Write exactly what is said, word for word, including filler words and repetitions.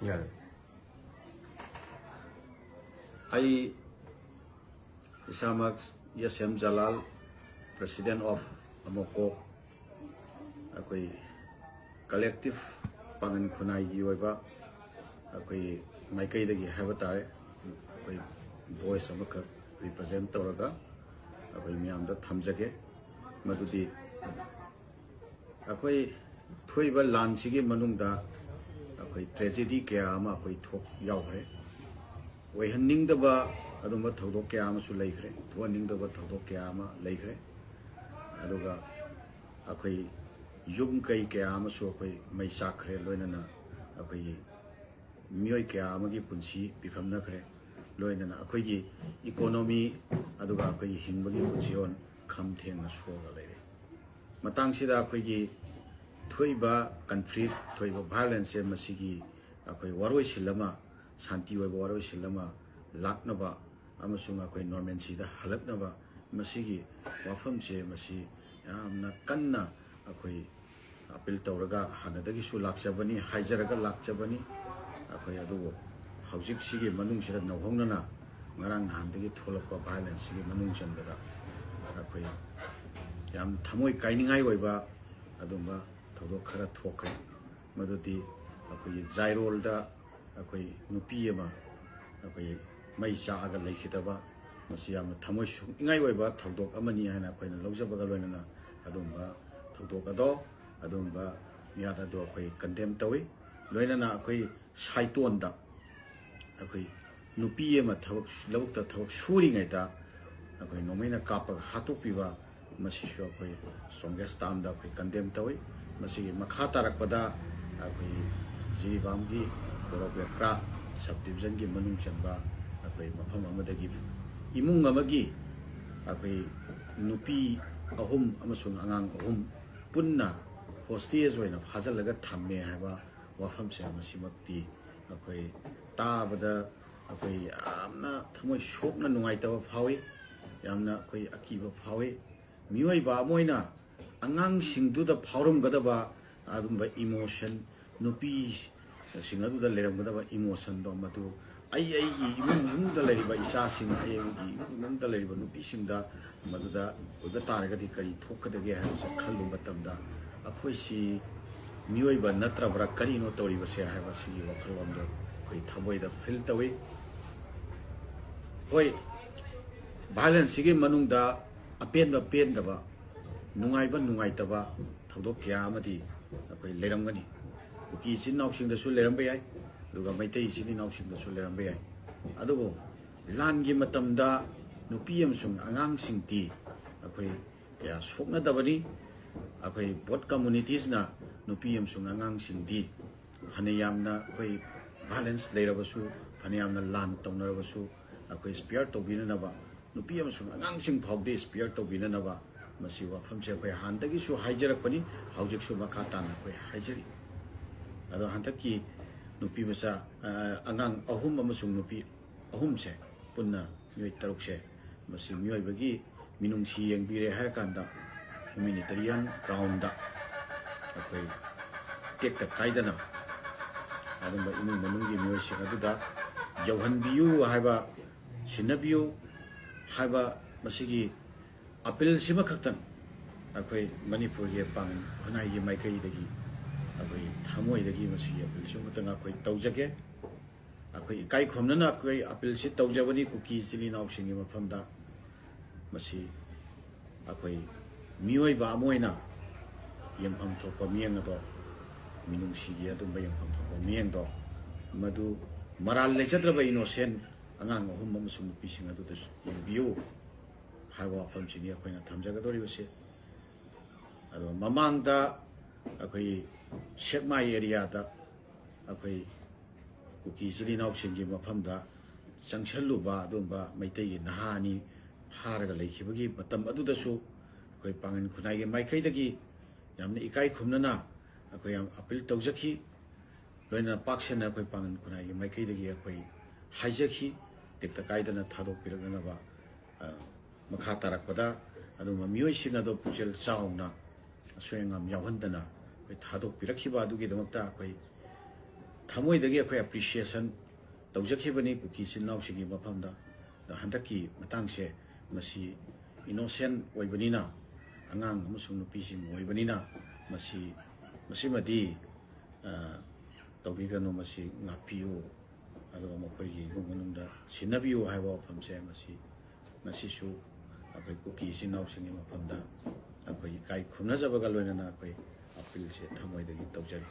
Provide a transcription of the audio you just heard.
ꯌꯥꯔꯦ꯫ ꯑꯩ ꯏꯁꯥꯃꯛ ꯑꯦꯁ ꯑꯦꯝ ꯖꯂꯥꯜ, President of ꯑꯃꯣꯀꯣꯛ, ꯑꯩꯈꯣꯏ collective ꯄꯥꯉꯟ ꯈꯨꯟꯅꯥꯏꯒꯤ ꯑꯣꯏꯕ ꯑꯩꯈꯣꯏ ꯃꯥꯏꯀꯩꯗꯒꯤ ꯍꯥꯏꯕ ꯇꯥꯔꯦ, ꯑꯩꯈꯣꯏ voice ꯑꯃꯈꯛ represent ꯇꯧꯔꯒ ꯑꯩꯈꯣꯏ ꯃꯌꯥꯝꯗ ꯊꯝꯖꯒꯦ꯫ ꯃꯗꯨꯗꯤ ꯑꯩꯈꯣꯏ ꯊꯣꯛꯏꯕ ꯂꯥꯟꯁꯤꯒꯤ ꯃꯅꯨꯡꯗ ꯑꯩꯈꯣꯏ tragedy ꯀꯌꯥ ꯑꯃ ꯑꯩꯈꯣꯏ ꯊꯣꯛ ꯌꯥꯎꯈ꯭ꯔꯦ꯫ ꯑꯣꯏꯍꯟꯅꯤꯡꯗꯕ ꯑꯗꯨꯝꯕ ꯊꯧꯗꯣꯛ ꯀꯌꯥ ꯑꯃꯁꯨ ꯂꯩꯈ꯭ꯔꯦ, ꯊꯣꯛꯍꯟꯅꯤꯡꯗꯕ ꯊꯧꯗꯣꯛ ꯀꯌꯥ ꯑꯃ ꯂꯩꯈ꯭ꯔꯦ꯫ ꯑꯗꯨꯒ ꯑꯩꯈꯣꯏ ꯌꯨꯝ ꯀꯩ ꯀꯌꯥ ꯑꯃꯁꯨ ꯑꯩꯈꯣꯏ ꯃꯩ ꯆꯥꯛꯈ꯭ꯔꯦ, ꯂꯣꯏꯅꯅ ꯑꯩꯈꯣꯏꯒꯤ ꯃꯤꯑꯣꯏ ꯀꯌꯥ ꯑꯃꯒꯤ ꯄꯨꯟꯁꯤ ꯄꯤꯈꯝꯅꯈ꯭ꯔꯦ, ꯂꯣꯏꯅꯅ ꯑꯩꯈꯣꯏꯒꯤ economy ꯑꯗꯨꯒ ꯑꯩꯈꯣꯏꯒꯤ ꯍꯤꯡꯕꯒꯤ ꯄꯨꯟꯁꯤꯔꯣꯟ ꯈꯝ ꯊꯦꯡꯅ ꯁꯣꯛꯑꯒ ꯂꯩꯔꯦ꯫ ꯃꯇꯥꯡꯁꯤꯗ ꯑꯩꯈꯣꯏꯒꯤ ꯊꯣꯛꯏꯕ conflict, ꯊꯣꯛꯏꯕ violence ꯁꯦ ꯃꯁꯤꯒꯤ ꯑꯩꯈꯣꯏ ꯋꯥꯔꯣꯏꯁꯤꯜ ꯑꯃ, ꯁꯥꯟꯇꯤ ꯑꯣꯏꯕ ꯋꯥꯔꯣꯏꯁꯤꯜ ꯑꯃ ꯂꯥꯛꯅꯕ ꯑꯃꯁꯨꯡ ꯑꯩꯈꯣꯏ normalcy ꯗ ꯍꯜꯂꯛꯅꯕ ꯃꯁꯤꯒꯤ ꯋꯥꯐꯝꯁꯦ ꯃꯁꯤ ꯌꯥꯝꯅ ꯀꯟꯅ ꯑꯩꯈꯣꯏ appeal ꯇꯧꯔꯒ ꯍꯥꯟꯅꯗꯒꯤꯁꯨ ꯂꯥꯛꯆꯕꯅꯤ, ꯍꯥꯏꯖꯔꯒ ꯂꯥꯛꯆꯕꯅꯤ꯫ ꯑꯩꯈꯣꯏ ꯑꯗꯨꯕꯨ ꯍꯧꯖꯤꯛꯁꯤꯒꯤ ꯃꯅꯨꯡꯁꯤꯗ ꯅꯧꯍꯧꯅꯅ ꯉꯔꯥꯡ ꯅꯍꯥꯟꯗꯒꯤ ꯊꯣꯛꯂꯛꯄ violence ꯁꯤꯒꯤ ꯃꯅꯨꯡ ꯆꯟꯕꯗ ꯑꯩꯈꯣꯏ ꯌꯥꯝ ꯊꯃꯣꯏ ꯀꯥꯏꯅꯤꯡꯉꯥꯏ ꯑꯣꯏꯕ ꯑꯗꯨꯝꯕ ꯊꯧꯗꯣꯛ ꯈꯔ ꯊꯣꯛꯈ꯭ꯔꯦ꯫ ꯃꯗꯨꯗꯤ ꯑꯩꯈꯣꯏꯒꯤ ꯖꯥꯏꯔꯣꯜꯗ ꯑꯩꯈꯣꯏ ꯅꯨꯄꯤ ꯑꯃ ꯑꯩꯈꯣꯏ ꯃꯩ ꯆꯥꯛꯑꯒ ꯂꯩꯈꯤꯗꯕ, ꯃꯁꯤ ꯌꯥꯝꯅ ꯊꯃꯣꯏ ꯁꯣꯛꯅꯤꯡꯉꯥꯏ ꯑꯣꯏꯕ ꯊꯧꯗꯣꯛ ꯑꯃꯅꯤ ꯍꯥꯏꯅ ꯑꯩꯈꯣꯏꯅ ꯂꯧꯖꯕꯒ ꯂꯣꯏꯅꯅ ꯑꯗꯨꯝꯕ ꯊꯧꯗꯣꯛ ꯑꯗꯣ, ꯑꯗꯨꯝꯕ ꯃꯤꯍꯥꯠ ꯑꯗꯣ ꯑꯩꯈꯣꯏ condemn ꯇꯧꯏ꯫ ꯂꯣꯏꯅꯅ ꯑꯩꯈꯣꯏ ꯁꯥꯏꯇꯣꯟꯗ ꯑꯩꯈꯣꯏ ꯅꯨꯄꯤ ꯑꯃ ꯊꯕꯛ, ꯂꯧꯕꯨꯛꯇ ꯊꯕꯛ ꯁꯨꯔꯤꯉꯩꯗ ꯑꯩꯈꯣꯏ ꯅꯣꯡꯃꯩꯅ ꯀꯥꯞꯄꯒ ꯍꯥꯠꯇꯣꯛꯄꯤꯕ, ꯃꯁꯤꯁꯨ ꯑꯩꯈꯣꯏ strongest term ꯗ ꯑꯩꯈꯣꯏ condemn ꯇꯧꯏ꯫ ꯃꯁꯤꯒꯤ ꯃꯈꯥ ꯇꯥꯔꯛꯄꯗ ꯑꯩꯈꯣꯏ ꯖꯤꯔꯤꯕꯥꯝꯒꯤ ꯕꯣꯔꯣꯛ ꯂꯦꯀ꯭ꯔꯥ sub division ꯒꯤ ꯃꯅꯨꯡ ꯆꯟꯕ ꯑꯩꯈꯣꯏ ꯃꯐꯝ ꯑꯃꯗꯒꯤ ꯏꯃꯨꯡ ꯑꯃꯒꯤ ꯑꯩꯈꯣꯏ ꯅꯨꯄꯤ ꯑꯍꯨꯝ ꯑꯃꯁꯨꯡ ꯑꯉꯥꯡ ꯑꯍꯨꯝ ꯄꯨꯟꯅ hostage ꯑꯣꯏꯅ ꯐꯥꯖꯤꯜꯂꯒ ꯊꯝꯃꯦ ꯍꯥꯏꯕ ꯋꯥꯐꯝꯁꯦ ꯃꯁꯤꯃꯛꯇꯤ ꯑꯩꯈꯣꯏ ꯇꯥꯕꯗ ꯑꯩꯈꯣꯏ ꯌꯥꯝꯅ ꯊꯃꯣꯏ ꯁꯣꯛꯅ ꯅꯨꯡꯉꯥꯏꯇꯕ ꯐꯥꯎꯏ, ꯌꯥꯝꯅ ꯑꯩꯈꯣꯏ ꯑꯀꯤꯕ ꯐꯥꯎꯏ꯫ ꯃꯤꯑꯣꯏꯕ ꯑꯃ ꯑꯣꯏꯅ ꯑꯉꯥꯡꯁꯤꯡꯗꯨꯗ ꯐꯥꯎꯔꯝꯒꯗꯕ ꯑꯗꯨꯝꯕ emotion, ꯅꯨꯄꯤ ꯁꯤꯡ ꯑꯗꯨꯗ ꯂꯩꯔꯝꯒꯗꯕ ꯏꯃꯣꯁꯟꯗꯣ, ꯃꯗꯨ ꯑꯩ ꯑꯩꯒꯤ ꯏꯃꯨꯡ ꯃꯅꯨꯡꯗ ꯂꯩꯔꯤꯕ ꯏꯆꯥꯁꯤꯡ, ꯑꯩ ꯑꯩꯒꯤ ꯏꯃꯨꯡ ꯃꯅꯨꯡꯗ ꯂꯩꯔꯤꯕ ꯅꯨꯄꯤꯁꯤꯡꯗ ꯃꯗꯨꯗ ꯑꯣꯏꯕ ꯇꯥꯔꯒꯗꯤ ꯀꯔꯤ ꯊꯣꯛꯀꯗꯒꯦ ꯍꯥꯏꯕꯁꯦ ꯈꯜꯂꯨꯕ ꯃꯇꯝꯗ, ꯑꯩꯈꯣꯏꯁꯤ ꯃꯤꯑꯣꯏꯕ ꯅꯠꯇ꯭ꯔꯕ꯭ꯔꯥ, ꯀꯔꯤꯅꯣ ꯇꯧꯔꯤꯕꯁꯦ ꯍꯥꯏꯕ ꯁꯤꯒꯤ ꯋꯥꯈꯜꯂꯣꯟꯗꯣ ꯑꯩꯈꯣꯏ ꯊꯃꯣꯏꯗ ꯐꯤꯜ ꯇꯧꯏ꯫ ꯍꯣꯏ, ꯚꯥꯏꯂꯦꯟꯁꯁꯤꯒꯤ ꯃꯅꯨꯡꯗ ꯑꯄꯦꯟꯕ ꯄꯦꯟꯗꯕ, ꯅꯨꯡꯉꯥꯏꯕ ꯅꯨꯡꯉꯥꯏꯇꯕ ꯊꯧꯗꯣꯛ ꯀꯌꯥ ꯑꯃꯗꯤ ꯑꯩꯈꯣꯏ ꯂꯩꯔꯝꯒꯅꯤ꯫ ꯀꯨꯀꯤ ꯏꯆꯤꯟ ꯏꯅꯥꯎꯁꯤꯡꯗꯁꯨ ꯂꯩꯔꯝꯕ ꯌꯥꯏ, ꯑꯗꯨꯒ ꯃꯩꯇꯩ ꯏꯆꯤꯟ ꯏꯅꯥꯎꯁꯤꯡꯗꯁꯨ ꯂꯩꯔꯝꯕ ꯌꯥꯏ꯫ ꯑꯗꯨꯕꯨ ꯂꯥꯟꯒꯤ ꯃꯇꯝꯗ ꯅꯨꯄꯤ ꯑꯃꯁꯨꯡ ꯑꯉꯥꯡꯁꯤꯡꯗꯤ ꯑꯩꯈꯣꯏ ꯀꯌꯥ ꯁꯣꯛꯅꯗꯕꯅꯤ꯫ ꯑꯩꯈꯣꯏ ꯕꯣꯠ ꯀꯝꯃꯨꯅꯤꯇꯤꯁꯅ ꯅꯨꯄꯤ ꯑꯃꯁꯨꯡ ꯑꯉꯥꯡꯁꯤꯡꯗꯤ ꯐꯅ ꯌꯥꯝꯅ ꯑꯩꯈꯣꯏ ꯚꯥꯏꯂꯦꯟꯁ ꯂꯩꯔꯕꯁꯨ, ꯐꯅ ꯌꯥꯝꯅ ꯂꯥꯟ ꯇꯧꯅꯔꯕꯁꯨ, ꯑꯩꯈꯣꯏ ꯁ꯭ꯄꯤꯌꯔ ꯇꯧꯕꯤꯅꯅꯕ, ꯅꯨꯄꯤ ꯑꯃꯁꯨꯡ ꯑꯉꯥꯡꯁꯤꯡ ꯐꯥꯎꯗꯤ ꯁ꯭ꯄꯤꯌꯔ ꯇꯧꯕꯤꯅꯅꯕ, ꯃꯁꯤ ꯋꯥꯐꯝꯁꯦ ꯑꯩꯈꯣꯏ ꯍꯥꯟꯅꯗꯒꯤꯁꯨ ꯍꯥꯏꯖꯔꯛꯄꯅꯤ, ꯍꯧꯖꯤꯛꯁꯨ ꯃꯈꯥ ꯇꯥꯅ ꯑꯩꯈꯣꯏ ꯍꯥꯏꯖꯔꯤ꯫ ꯑꯗꯣ ꯍꯟꯗꯛꯀꯤ ꯅꯨꯄꯤ ꯃꯆꯥ, ꯑ, ꯑꯉꯥꯡ ꯑꯍꯨꯝ ꯑꯃꯁꯨꯡ ꯅꯨꯄꯤ ꯑꯍꯨꯝꯁꯦ, ꯄꯨꯟꯅ ꯃꯤꯑꯣꯏ ꯇꯔꯨꯛꯁꯦ, ꯃꯁꯤ ꯃꯤꯑꯣꯏꯕꯒꯤ ꯃꯤꯅꯨꯡꯁꯤ ꯌꯦꯡꯕꯤꯔꯦ ꯍꯥꯏꯔꯀꯥꯟꯗ ꯍ꯭ꯌꯨꯃꯦꯅꯤꯇꯦꯔꯤꯌꯥꯟ ꯒ꯭ꯔꯥꯎꯟꯗ ꯑꯩꯈꯣꯏ ꯇꯦꯛꯇ ꯀꯥꯏꯗꯅ ꯑꯗꯨꯝꯕ ꯏꯃꯨꯡ ꯃꯅꯨꯡꯒꯤ ꯃꯤꯑꯣꯏꯁꯤꯡ ꯑꯗꯨꯗ ꯌꯧꯍꯟꯕꯤꯌꯨ ꯍꯥꯏꯕ, ꯁꯤꯟꯅꯕꯤꯌꯨ ꯍꯥꯏꯕ ꯃꯁꯤꯒꯤ ꯑꯄꯤꯜꯁꯤꯃꯈꯛꯇꯪ ꯑꯩꯈꯣꯏ ꯃꯅꯤꯄꯨꯔꯒꯤ ꯄꯥꯡꯒꯜ ꯈꯨꯟꯅꯥꯏꯒꯤ ꯃꯥꯏꯀꯩꯗꯒꯤ ꯑꯩꯈꯣꯏ ꯊꯃꯣꯏꯗꯒꯤ ꯃꯁꯤꯒꯤ ꯑꯄꯤꯜꯁꯤꯃꯈꯛꯇꯪ ꯑꯩꯈꯣꯏ ꯇꯧꯖꯒꯦ꯫ ꯑꯩꯈꯣꯏ ꯏꯀꯥꯏ ꯈꯨꯝꯅꯅ ꯑꯩꯈꯣꯏ ꯑꯄꯤꯜꯁꯤ ꯇꯧꯖꯕꯅꯤ ꯀꯨꯀꯤ ꯏꯆꯤꯜ ꯏꯅꯥꯎꯁꯤꯡꯒꯤ ꯃꯐꯝꯗ꯫ ꯃꯁꯤ ꯑꯩꯈꯣꯏ ꯃꯤꯑꯣꯏꯕ ꯑꯃ ꯑꯣꯏꯅ ꯌꯦꯡꯐꯝ ꯊꯣꯛꯄ ꯃꯤꯠꯌꯦꯡ ꯑꯗꯣ, ꯃꯤꯅꯨꯡꯁꯤꯒꯤ ꯑꯗꯨꯝꯕ ꯌꯦꯡꯐꯝ ꯊꯣꯛꯄ ꯃꯤꯠꯌꯦꯡꯗꯣ, ꯃꯗꯨ ꯃꯔꯥꯜ ꯂꯩꯖꯗ꯭ꯔꯕ ꯏꯅꯣꯁꯦꯟ ꯑꯉꯥꯡ ꯑꯍꯨꯝ ꯑꯃꯁꯨꯡ ꯅꯨꯄꯤꯁꯤꯡ ꯑꯗꯨꯗꯁꯨ ꯌꯦꯡꯕꯤꯌꯨ ꯍꯥꯏꯕ ꯋꯥꯐꯝꯁꯤꯅꯤ ꯑꯩꯈꯣꯏꯅ ꯊꯝꯖꯒꯗꯧꯔꯤꯕꯁꯤ꯫ ꯑꯗꯣ ꯃꯃꯥꯡꯗ ꯑꯩꯈꯣꯏ ꯁꯦꯛꯃꯥꯏ ꯑꯦꯔꯤꯌꯥꯗ ꯑꯩꯈꯣꯏ ꯀꯨꯀꯤ ꯏꯆꯤꯜ ꯏꯅꯥꯎꯁꯤꯡꯒꯤ ꯃꯐꯝꯗ ꯆꯪꯁꯜꯂꯨꯕ ꯑꯗꯨꯒꯨꯝꯕ ꯃꯩꯇꯩꯒꯤ ꯅꯍꯥ ꯑꯅꯤ ꯐꯥꯔꯒ ꯂꯩꯈꯤꯕꯒꯤ ꯃꯇꯝ ꯑꯗꯨꯗꯁꯨ ꯑꯩꯈꯣꯏ ꯄꯥꯡꯒꯜ ꯈꯨꯟꯅꯥꯏꯒꯤ ꯃꯥꯏꯀꯩꯗꯒꯤ ꯌꯥꯝꯅ ꯏꯀꯥꯏ ꯈꯨꯝꯅꯅ ꯑꯩꯈꯣꯏ ꯌꯥꯝ ꯑꯄꯤꯜ ꯇꯧꯖꯈꯤ꯫ ꯂꯣꯏꯅꯅ ꯄꯥꯛ ꯁꯟꯅ ꯑꯩꯈꯣꯏ ꯄꯥꯡꯒꯜ ꯈꯨꯟꯅꯥꯏꯒꯤ ꯃꯥꯏꯀꯩꯗꯒꯤ ꯑꯩꯈꯣꯏ ꯍꯥꯏꯖꯈꯤ, ꯇꯦꯛꯇ ꯀꯥꯏꯗꯅ ꯊꯥꯗꯣꯛꯄꯤꯔꯛꯅꯅꯕ꯫ ꯑ, ꯃꯈꯥ ꯇꯥꯔꯛꯄꯗ ꯑꯗꯨꯒꯨꯝꯕ ꯃꯤꯑꯣꯏꯁꯤꯡ ꯑꯗꯣ ꯄꯨꯛꯆꯦꯜ ꯆꯥꯎꯅ ꯑꯁꯣꯏ ꯑꯉꯥꯝ ꯌꯥꯎꯍꯟꯗꯅ ꯑꯩꯈꯣꯏ ꯊꯥꯗꯣꯛꯄꯤꯔꯛꯈꯤꯕ ꯑꯗꯨꯒꯤꯗꯃꯛꯇ ꯑꯩꯈꯣꯏ ꯊꯃꯣꯏꯗꯒꯤ ꯑꯩꯈꯣꯏ ꯑꯦꯄ꯭ꯔꯤꯁꯤꯌꯦꯁꯟ ꯇꯧꯖꯈꯤꯕꯅꯤ ꯀꯨꯀꯤ ꯏꯆꯤꯟ ꯏꯅꯥꯎꯁꯤꯡꯒꯤ ꯃꯐꯝꯗ꯫ ꯑꯗꯣ ꯍꯟꯗꯛꯀꯤ ꯃꯇꯥꯡꯁꯦ ꯃꯁꯤ ꯏꯅꯣꯁꯦꯟ ꯑꯣꯏꯕꯅꯤꯅ, ꯑꯉꯥꯡ ꯑꯃꯁꯨꯡ ꯅꯨꯄꯤꯁꯤꯡ ꯑꯣꯏꯕꯅꯤꯅ, ꯃꯁꯤ, ꯃꯁꯤꯃꯗꯤ, ꯑ, ꯇꯧꯕꯤꯒꯅꯨ, ꯃꯁꯤ ꯉꯥꯛꯄꯤꯌꯨ, ꯑꯗꯨꯒ ꯃꯈꯣꯏꯒꯤ ꯏꯃꯨꯡ ꯃꯅꯨꯡꯗ ꯁꯤꯟꯅꯕꯤꯌꯨ ꯍꯥꯏꯕ ꯋꯥꯐꯝꯁꯦ ꯃꯁꯤ, ꯃꯁꯤꯁꯨ ꯑꯩꯈꯣꯏ ꯀꯨꯀꯤ ꯏꯆꯤꯟ ꯏꯅꯥꯎꯁꯤꯡꯒꯤ ꯃꯐꯝꯗ ꯑꯩꯈꯣꯏ ꯏꯀꯥꯏ ꯈꯨꯝꯅꯖꯕꯒ ꯂꯣꯏꯅꯅ ꯑꯩꯈꯣꯏ ꯑꯄꯤꯜꯁꯦ ꯊꯃꯣꯏꯗꯒꯤ ꯇꯧꯖꯔꯤ꯫